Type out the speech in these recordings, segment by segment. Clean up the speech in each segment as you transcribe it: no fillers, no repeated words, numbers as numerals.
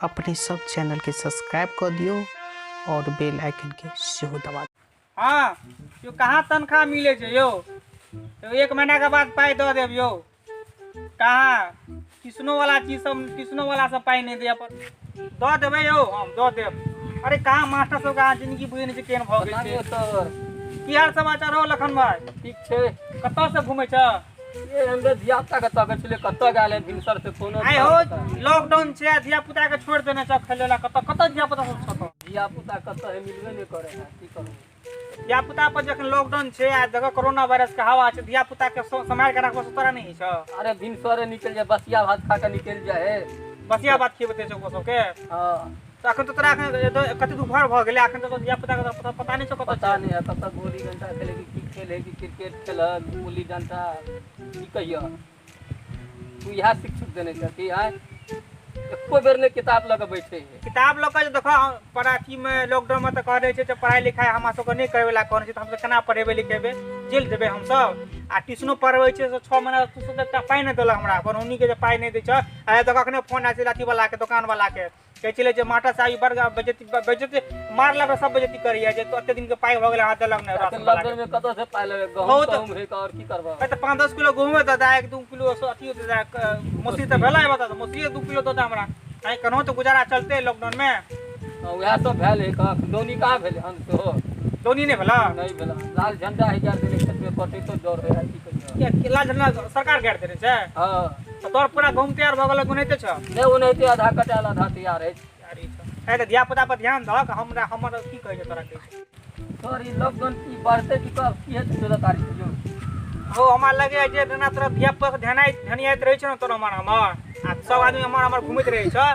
अपने सब चैनल के सब्सक्राइब कर दियो और बेल आइकन के सेहो दबा दियो। हाँ यो कहाँ तनख्वाह मिले छै यौ? तो एक महीना के बाद पाइ दऽ देब यौ। कहाँ ट्यूशनो वाला चीज सब, ट्यूशनो वाला सब पाइ नहि दैया, पर दऽ देबै यौ, हम दऽ देब। अरे कहाँ मास्टर सबके अहाँ जिंदगी बुझै नहि छै केहन भऽ गेल छै। सर की हाल समाचार हो लखन भाई? ठीक छै। कतऽ से घुमै छ? ये हमरे धिया पुता के तकै छलै, कतऽ गेल है भिनसर से कोनो आइ हो लॉकडाउन छै आ धिया पुता के छोड़ि देने छ खेले ला। कतऽ कतऽ धिया पुता सब छऽ? धिया पुता कतऽ है मिलबे नहि करे है, की करू? धिया पुता पर जखन लॉकडाउन छै आ जगह कोरोना वायरस के हवा छै, धिया पुता के सम्हारि के राखबो से तोरा नहि छै। अरे भिनसरे निकलि जाय, बसिया भात खा के निकलि जाय है। बसिया भात खियबते छै ओकर सबके? हाँ। तऽ अखन तऽ तोरा अखन कते दुपहर भऽ गेलै, अखन तऽ धिया पुता के पता नहि छौ कतऽ। पता नहि है कतऽ गोली डंटा खेले कि की खेले, कि क्रिकेट खेलक गोली डंटा, की कहियऽ। तू इएह शिक्षक देने छह कि आँय एको बेर नहि किताब लऽ कऽ बैठे है? किताब लऽ कऽ जे देखो पढ़ाई में लॉकडाउन में तऽ कह रहे छै जे पढ़ाई लिखाई हमरा सबके नहि करे वाला कहने छै, तऽ हमसब केना पढ़ेबै लिखेबै? जेल जेबै हमसब। आ ट्यूशनो पढ़बै छै से 6 महीना तू सब एकटा पाइ नहि देलक हमरा, बनौनी के जे पाइ नहि दै छह। आ देखो अखने फोन आयल छलै अथी वाला के, दोकान वाला के, कहै छलै जे मास्टर साहब बड़ बेजती बेजती मारलक, सब बेजती करैया जे एते दिन के पाइ भऽ गेल अहाँ देलक नहि। राशन वाला के। लॉकडाउन में कतऽ से पाइ लेबै? गहूम बहुत तहूम है और की करबह? तऽ 5-10 किलो गहूमे दऽ दे, 1-2 किलो अथियो दऽ दे, मौसरी तऽ भेलै, बता मौसरी 2 किलो दऽ दे हमरा, आइ केनाहु तऽ गुजारा चलतै लॉकडाउन में। उएह सब भेल है। दौनी कहाँ भेलै हन सेहो? दौनी नहि भेलै? नहि भेलै। लाल झंडा है गाड़ि देने खेत में, कटै तो डर होइ है, की कहियौ। लाल झंडा सरकार गाड़ि देने छै? हाँ। तऽ तोहर पूरा गहूम तैयार भऽ गेल ओनाहिते छौ? नहि, ओनाहिते आधा कटायल आधा तैयार अछि। तैयारी छौ। तऽ धिया पुता पर ध्यान दहक। हमरा हमर की कहै छै तोरा कहै छै? सर ई लॉकडाउन की बढ़तै कि कब की हेतै 14 तारीख के यौ? हो हमरा लगैया जे जेना तोरा धिया पुता के ध्यानाइत रहै छौ ने तोरा हमर हमर आ सब आदमी हमर हमर घुमैत रहै छौ,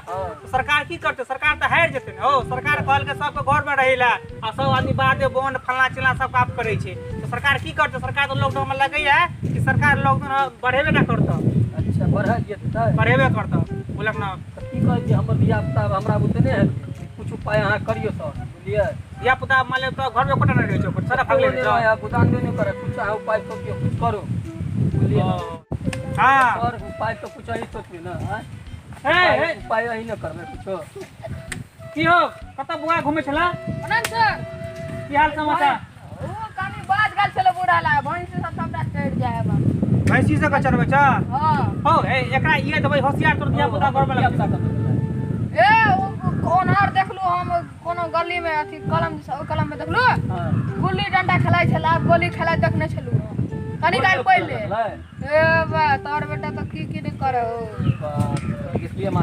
सरकार की करतै? सरकार तऽ हारि जेतै ने हौ। सरकार कहलकै सबके घरमे रहै लए आ सब आदमी बादे बन फलना चिलना सब काम करै छै, तऽ सरकार की करतै? सरकार तऽ लॉकडाउन मे लगैया कि सरकार लॉकडाउन बढ़ेबे ना करतौ। अच्छा बढ़ा जेतै? बढ़ेबे करतौ बोलक ना। तऽ की कहै छी हमर धिया पुता हमरा बुते नहि हेतै, कुछ उपाय अहाँ करियौ सर, बुझलियै? धिया पुता मान लियौ तऽ घरमे एकोटा नहि रहै छौ, सारा भागले रहै छौ। गोदाम नहि करे, कुछ अहाँ उपाय सोचियौ, कुछ करू, बुझलियै? हाँ। सर उपाय तऽ कुछ अहीं सोचियौ ने। हे उपाय अहीं ने करबै कुछो। की हो कतऽ बुआ घुमै छला? प्रणाम सर। की हाल समाचार? ओ कनी बात गेल छलै बूढ़ा ला, भैंसी सब सबटा चढ़ि जाय है। भैंसी सब के चरबै छ? हाँ। हो हे एकरा इहे देबै होशियार, तोर धिया पुता घरमे लगतै। ए ओनहर देखलु हम कोनो गली में अथी कलम ओहि कलम में देखलु गुल्ली डंडा खेलाइ छलै, गोली खेलाइ देखने छलु कनी काल पहिले। ए बा तोर बेटा तऽ की की नहि करे हो।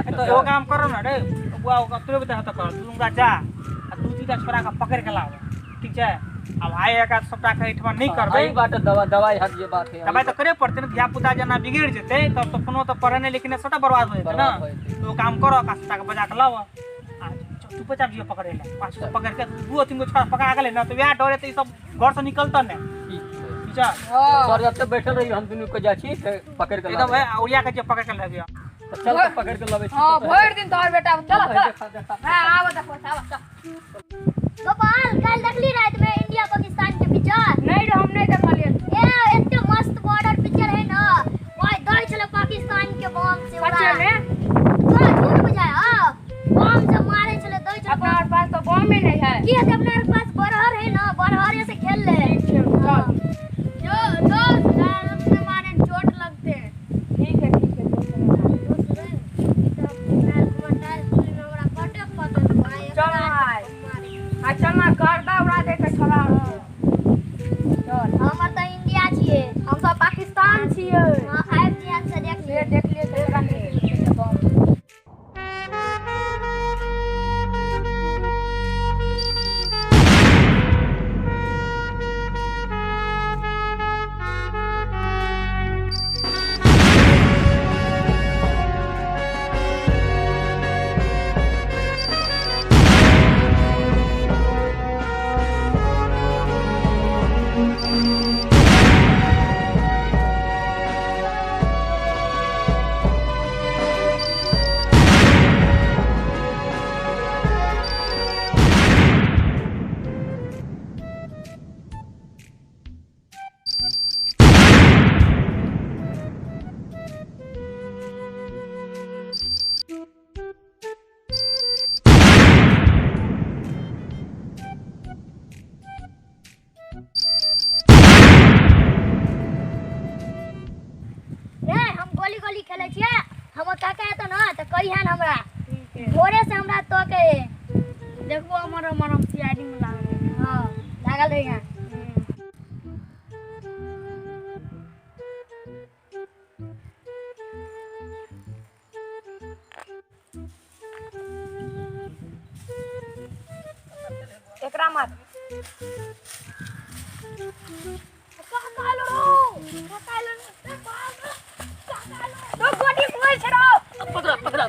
तऽ एगो काम करो ने रे बुआ, तोरे बेटा तऽ कर, तू हुनका जा आ 2-3 टा छोरा के पकड़ि के लाब, ठीक छै? आब आइ एकरा सबटा के एहिठमा नहि करबै। एहि बाटे दवा दवाइ हट जे बात है। दवाइ तऽ करे पड़तै ने, धिया पुता जेना बिगड़ि जेतै तब तऽ कोनो तऽ पढ़ेनाइ लिखेनाइ सबटा बर्बाद भऽ जेतै ने। तो काम करो ओकरा सबटा के बजा के लाब आ चुपचाप जियो पकड़ै लए, पाछू से पकड़ि के 2-3 गो छोरा पकड़ा गेलै ने तऽ वएह डरे तऽ ई सब घर से निकलतै ने। ठीक छै? सर जब तक बैठल रही हम दुनू के जाइ छी पकड़ि के एकदम ओरिया के जे पकड़ि के लऽ लिअ। चल तऽ पकड़ि के लबै छी। हाँ भरि दिन तोहर बेटा। चल चल, हां आब देखो, आब चल। गोपाल कल देखली रात में इंडिया पाकिस्तान के पिक्चर? नहीं रे हम नहीं देखलिए। ए एते मस्त बॉर्डर पिक्चर है ना, ओए दई छले पाकिस्तान के बम से। सच्चे में? तोरा झूठ बुझाय? हां बम से मारे छले दई छले। अपना पास तो बम ही नहीं है। की है अपना पास बरहर है ना, बरहरे से खेल ले। चल जो दोस्त हमने मारे चोट लगते हैं। ठीक है ठीक है। दोस्त रे ई त मोबाइल स्कूल में हमरा कटे पतन भाई। चल भाई। भोरे से हमरा तो के देखबो हमर हमर हम सीआईडी में लागल रही। हां लागल रही हां। एकरा मार काका लो काका लो काका लो तो गोटी कोई छड़ो। पकड़ा पकड़ा।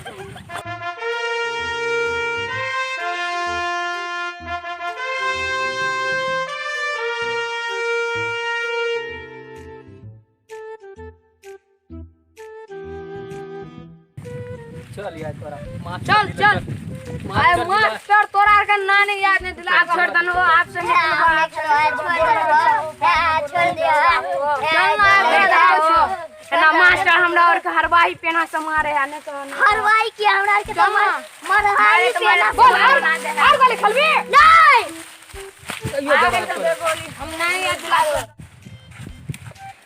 चल यार तोरा चल चल आए मास्टर तोरा के नानी याद नहीं दिला। छोड़ दनो आपसे छोड़ दिया चल ना मास्टर हमरा और के हरवाही पेना से मारे है नहीं तो हरवाही की हमरा के तो मरहाई पेना बोल और गोली खलबी नहीं हम नहीं याद दिला।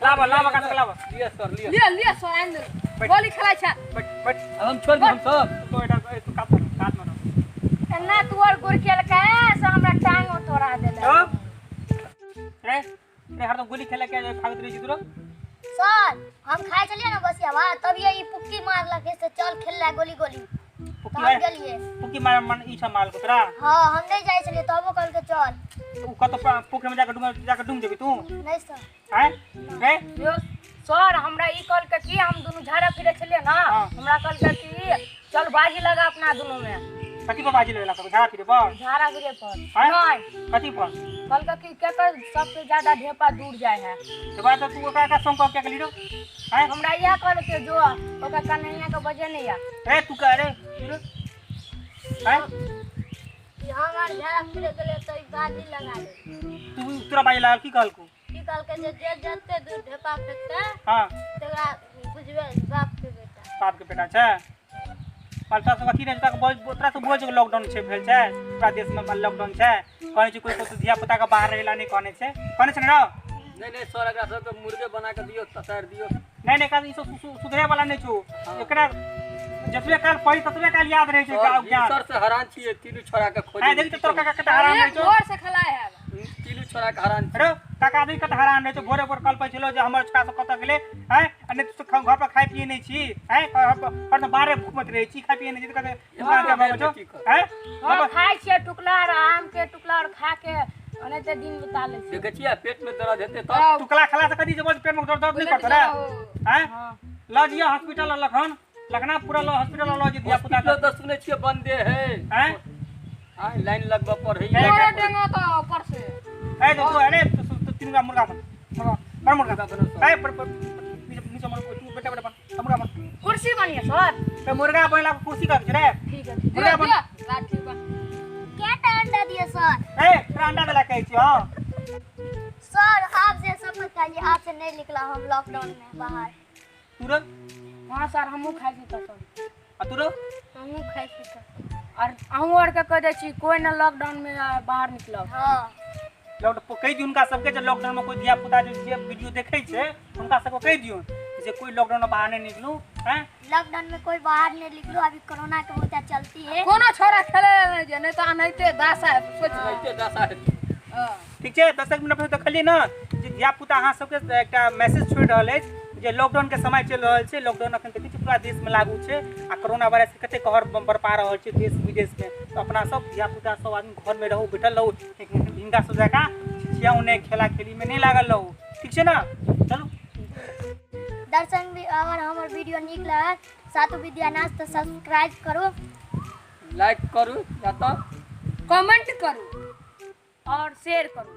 लावा लावा का लावा लिया सर लिया लिया लिया सर आइन दे गोली खेलै छै। बैठ बैठ अब हम छोड़ हम सब तो एटा तू काट काट मारो ना तू और गुड़ खेल के से हमरा टांग तोड़ा देले। रे रे हरदम गोली खेले के खाइत रही छी तू। सर हम खाए चलिए ना बसिया भात तब ये ई पुक्की मारलक से चल खेल गोली गोली पुक्की हम गेलिए। पुक्की मार मन ई छ मार को तोरा। हां हम नहीं जाय चलिए तबो कहल के चल। तू कत पोखर में जाके डूब जेबी तू। नहीं सर। हैं रे यो सर हमरा ई कहल के कि हम दुनु झाड़ा फिरे छलिए ना, हमरा कहल के कि चल बाजी लगा अपना दुनु में। कथी पर बाजी लगेला कभी झाड़ा फिरे पर? झाड़ा फिरे पर नहीं कथी पर? कहल के कि केकर सबसे ज्यादा ढेपा दूर जाय है। तो बात तू ओकरा का संग के गेली रो? हैं हमरा इहा कहल के जो ओकरा कन्हैया के बजे नहीं या। ए तू कह रे हैं हमार झाड़ा फिरे गेले तो ई बाजी लगा दे। तू तोरा बाजी लागल की कहल को? की कहल के जे जे जते दूर ढेपा फेंकते हां तकरा बुझबे बाप के बेटा। बाप के बेटा छै पलटा सब अथी नहीं तक तोरा से बोल लॉकडाउन छै भेल छै पूरा देश में लॉकडाउन छै कहै छै कोई कोई धिया पुता के बाहर रहेला नहीं कहने छै कहने छै ना? नहीं नहीं सर एकरा सब के मुर्गे बना के दियो ततार दियो। नहीं नहीं का ई सब सुधरे वाला नहीं छौ एकरा जतबे काल पढ़ी ततबे काल याद रहे छै गाँव ज्ञान। सर से हैरान छियै तीनू छोरा के खोज। हां देख त तोर काका कत हैरान रहे छौ। भोर से खेलाय है तीनू छोरा के हैरान। अरे काका दी कत हैरान रहे छौ भोरे भोर कल पैछलो जे हमर छोरा सब कत गेले हैं आ नहीं तू घर पर खाय पिए नहीं छी हैं और त बाहरे घुमत रहे छी खाय पिए नहीं छी त दुकान के भागो छौ हैं। हम खाय छियै टुकला और आम के टुकला और खा के ओने ते दिन बिता ले छी। देखै छियै पेट में दर्द हेतै तब टुकला खला से कदी जे पेट में दर्द नहीं करत रे हैं। ल जिया हॉस्पिटल लखन लखना पूरा ल हॉस्पिटल ल जे धिया पुता के। तो सुनै छियै बंदे है हैं हां लाइन लगबा पर है तोरे डेंगो तो ऊपर से। ए तो अरे तू तीन गा मुर्गा बन मुर्गा मुर्गा ए पर नीचे मर तू बेटा बेटा बन मुर्गा बन कुर्सी बनिए सर। ते मुर्गा बनला कुर्सी कर रे। ठीक है मुर्गा बन लाठी बन केटा अंडा दिए सर? ए तोरा अंडा देला कहै छी। हां सर आप से शपथ खाइए आपसे नहीं निकला हम लॉकडाउन में बाहर। तुरंत हां सर हमहू खाइ छी कसम। आ तुरंत हमहू खाइ छी कसम। और अहूँ और के कह दै छी कोई ना लॉकडाउन में बाहर निकलब। हां लॉकडाउन कहि दियौ हुनका सबके जे लॉकडाउन में कोई धिया पुता जे वीडियो देखै छै हुनका सबके कहि दियौ जे कोई लॉकडाउन में बाहर नहीं निकलू हैं। लॉकडाउन में कोई बाहर नहीं निकलू अभी कोरोना के बहुत चलती है। कोनो छोरा खेले नहीं जे नहीं तो अनैते दासा है सोच अनैते दासा है। ठीक छै 10 मिनट पर देखलियै ना जे धिया पुता अहाँ सबके एकटा मैसेज छोड़ि रहल अछि जे लॉकडाउन के समय चलि रहल छै। लॉकडाउन अखन देखै छी पूरा देश में लागू छै आ कोरोना वायरस के कते कहर बरपा रहल छै देश विदेश में। तो अपना सब धिया पुता सब आदमी घर में रहू बैठल रहू हिनका सब जकाँ छियाउ नहि खेला खेली में नहीं लागल रहू। ठीक छै ना? चलू दर्शक भी अगर हमर वीडियो नीक लागल सातु विद्यानाथ तो सब्सक्राइब करू लाइक करू या तो कमेंट करू और शेयर करू।